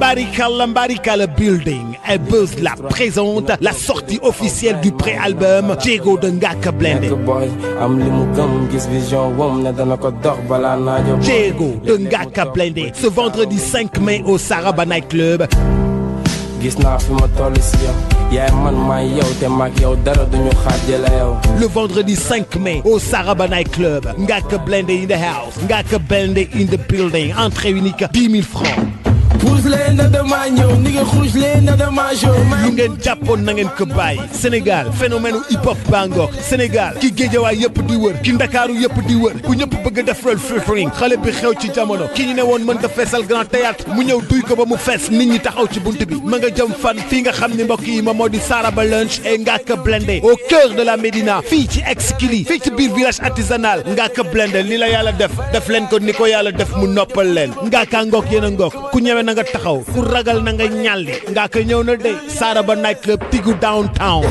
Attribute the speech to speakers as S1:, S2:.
S1: Mbarikala Building et Buzz Lab présente la sortie officielle du pré-album Diego de Ngaaka Blindé. Diego de Ngaaka Blindé ce vendredi 5 mai au Saraba Night Club. Le vendredi 5 mai au Saraba Night Club. Ngaaka Blindé in the house. Ngaaka Blindé in the building. Entrée unique 10 000 francs. lu ngeen jàppoon na ngeen ko bàyyi Sénégal phénomène hip hop bangok Sénégal ki Géejawaay yëpp di wër ki Ndakaaru yëpp di wër ku ñëpp bëgg a def rôle featuring xale bi xew ci jamono ki ñu ne woon mën nga feesal grand théâtre mu ñëw duy ko ba mu fees nit ñi taxaw ci bunt bi ma nga jëm fan fii nga xam ne mbokk yi ma moo di Saraba Lunch et Ngaaka Blindé au cœur de la Médina fii ci Exkili fii ci biir village artisanal Ngaaka Blindé li la yàlla def leen ko ni ko yàlla def mu noppal leen Ngaaka ngook yéen a ngook ku ñëwee na nga taxaw ku ragal na nga ñàlli Ngaaka ñëw na de Saraba Night Club Tigu downtown